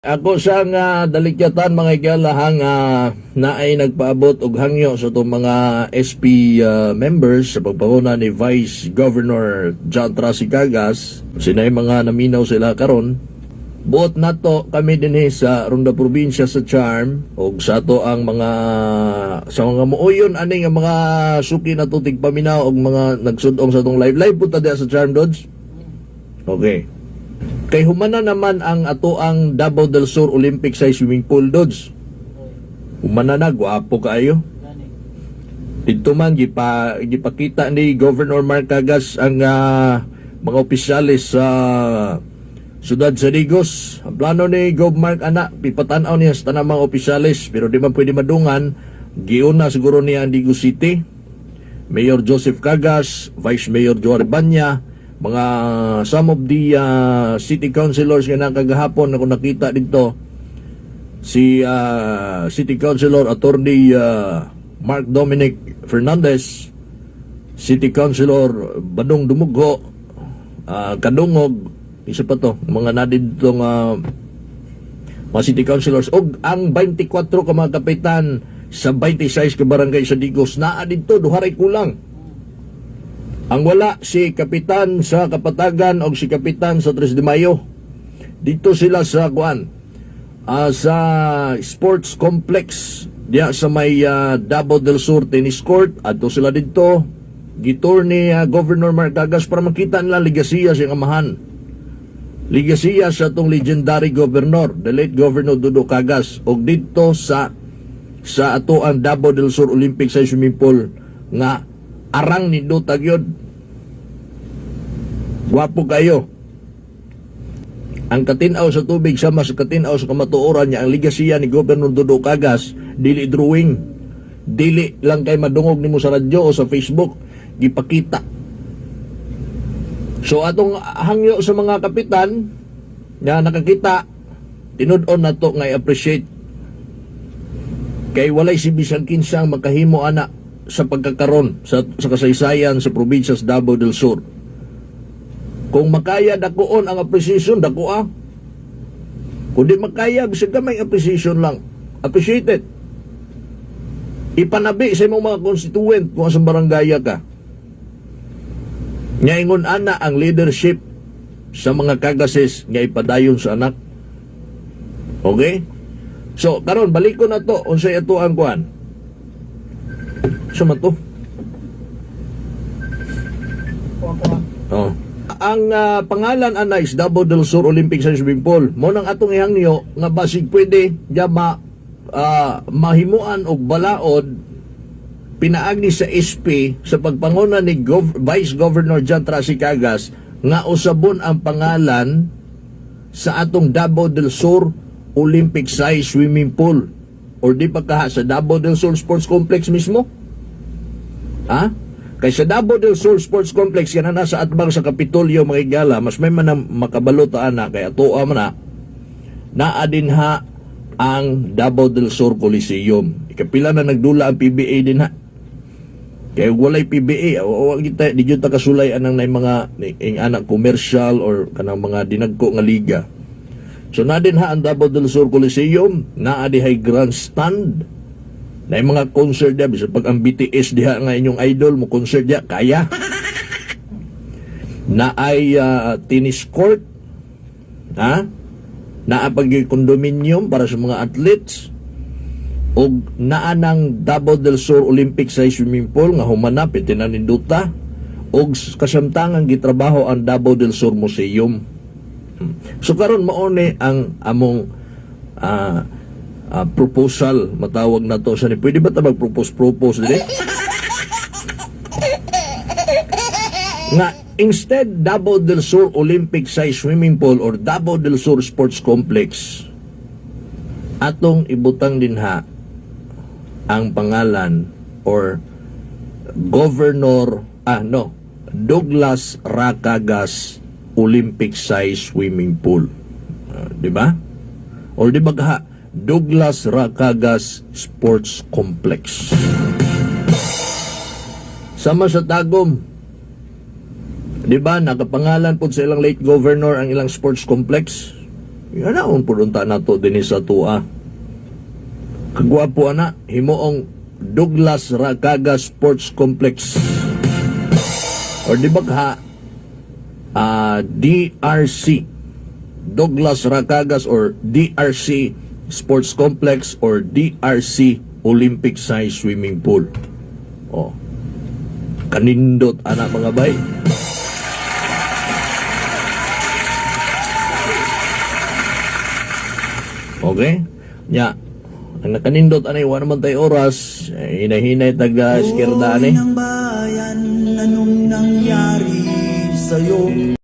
Ako sa nga dalikyatan, mga higala, naay nagpaabot og hangyo sa itong mga SP members sa pagpanguna ni Vice Governor John Tracy Cagas. Sinay mga naminaw sila karon. Buot nato kami dinhi sa Ronda Probinsya sa Charm og sa ato ang mga sa mga muuyon ani nga mga suki na tig paminaw og mga nagsudong sa atong live live punta diha sa Charm, Dodge. Okay. Kay humana naman ang ato ang Davao del Sur Olympic size swimming pool, Dodge. Humana na, gwapo kaayo. Dito man gipakita ni Governor Mark Cagas ang mga opisyales sa siyudad sa Digos. Ang plano ni Gov Mark ana, ipatan-aw niya sa tanang mga opisyales, pero di man pwede madungan. Giuna siguro niya ang Digos City. Mayor Joseph Cagas, Vice Mayor Joar Banya, mga some of the city councilors nga nakagahapon ako nakita dito, si City Councilor Attorney Mark Dominic Fernandez, City Councilor Badong Dumugho, Kadungog, isa pa to, mga nadidto nga mga city councilors og ang 24 ka mga kapitan sa 26 ka barangay sa Digos naa didto, duha ray kulang. Ang wala, si kapitan sa Kapatagan o si kapitan sa 3 de Mayo. Dito sila sa kuan, sa sports complex diya sa may Davao del Sur Tennis Court. Adto sila didto. Gitour ni Governor Mark Cagas para makita nila ligasiya sa amahan. Ligasiya sa atong legendary governor, the late Governor Dudo Cagas, og didto sa ato ang Davao del Sur Olympic sa swimming pool nga arang nindota gyud. Gwapo kayo. Ang katinaw sa tubig sama sa katinaw sa kamatuoran niya, ang ligasiya ni Governor Dudo Cagas dili drawing. Dili lang kay madungog nimo sa radyo o sa Facebook, gipakita. So atong hangyo sa mga kapitan nga nakakita, tinud-on nato nga i-appreciate kay walay si bisan kinsang makahimo ana sa pagkakaron sa kasaysayan sa probinsya sa Davao del Sur. Kung makaya dakuon ang appreciation, dakoa. Kung di makaya, bisag gamay appreciation lang. Appreciate it. Ipanabi sa imong mga constituent kung asang barangaya ka. Nga ingon ana ang leadership sa mga Cagases nga ipadayon sa anak. Okay? So, karon balik ko na to unsay ato ang kuan. So man to? Kuha, kuha. Oh. Ang pangalan ana is Davao del Sur Olympic sa swimming pool. Mo nang atong ihangyo nga basig pwede ya mahimuan og balaod pinaagi sa SP sa pagpanguna ni Vice Governor John Tracy Cagas nga usabon ang pangalan sa atong Davao del Sur Olympic size swimming pool or di pa kaha sa Davao del Sur Sports Complex mismo. Ha? Kay sa Davao del Sur Sports Complex yan na nasa atbang sa Kapitolyo, mga higala, mas may man ang makabalo ta ana kay atoa man na naa din ha ang Davao del Sur Coliseum. Ikapila na nagdula ang PBA din ha. Kay walay PBA, wa kita di gyud ta kasulay anang nay mga ing anak commercial or kanang mga dinagko nga liga. So na din ha ang Davao del Sur Coliseum, naa dihay grandstand. Na mga concert diya, bisan pag ang BTS diha nga inyong idol mo concert diya, kaya. Na ay tennis court, ha? Naa pag condominium para sa mga athletes og naa ng Davao del Sur Olympic size swimming pool nga humana piti na ninduta og kasamtangan gitrabaho ang Davao del Sur Museum. So karon mao ni ang among proposal matawag na to sa ni, pwede ba ta mag-propose propose dili nga instead Davao del Sur Olympic size swimming pool or Davao del Sur Sports Complex, atong ibutang dinha ang pangalan or Governor, no, Douglas Racagas Olympic size swimming pool. Di ba? Or di ba kaha Douglas Racagas Sports Complex. Sama sa Tagum. Di ba nakapangalan po sa ilang late governor ang ilang sports complex? Yan pud unta nato dinhi sa atoa. Kagwapo ana, himuong Douglas Rakaga Sports Complex. Or di ba ka DRC, Douglas Racagas or DRC Sports Complex or DRC Olympic size swimming pool. Oh. Kanindot ana, mga bay. Okay? Nya, ang nakanindot ani, wa naman tay oras, eh, hinay-hinay taga eskerda ani. Ng bayan, anong nangyari sa'yo?